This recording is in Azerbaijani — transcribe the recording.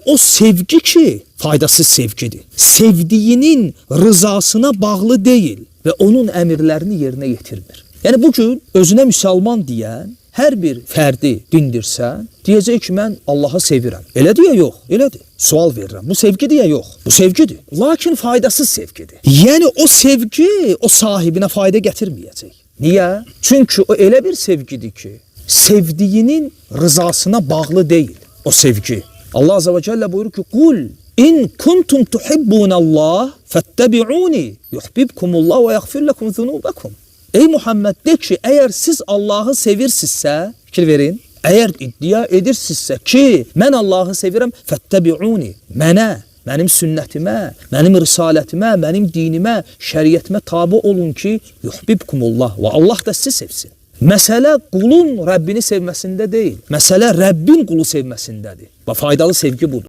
o sevgi ki, faydasız sevgidir. Sevdiyinin rızasına bağlı deyil və onun əmrlərini yerinə yetirmir. Yəni bu gün özünə müsəlman deyən hər bir fərdi dindirsən, deyəcək ki, mən Allahı sevirəm. Elə deyə yox, elədir. Sual verirəm. Bu sevgi deyə yox. Bu sevgidir. Lakin faydasız sevgidir. Yəni o sevgi o sahibinə fayda gətirməyəcək. Niyə? Çünki o elə bir sevgidir ki, sevdiyinin rızasına bağlı deyil o sevgi. Allah Azze ve Celle buyurur ki, Kul in kuntum tuhibbunallah fettebi'uni yuhibbukumullah ve yaghfir lekum zunubakum. Ey Muhammed de ki, əgər siz Allahı sevirsinizsə, fikir verin, əgər iddia edirsinizsə ki, mən Allahı sevirəm, fettebi'uni, mənə, mənim sünnətimə, mənim risalətimə, mənim dinimə, şəriətimə tabi olun ki, yuhibbukumullah və Allah da sizi sevsin. Məsələ qulun Rəbbini sevməsində deyil. Məsələ Rəbbin qulu sevməsindədir. Və faydalı sevgi budur.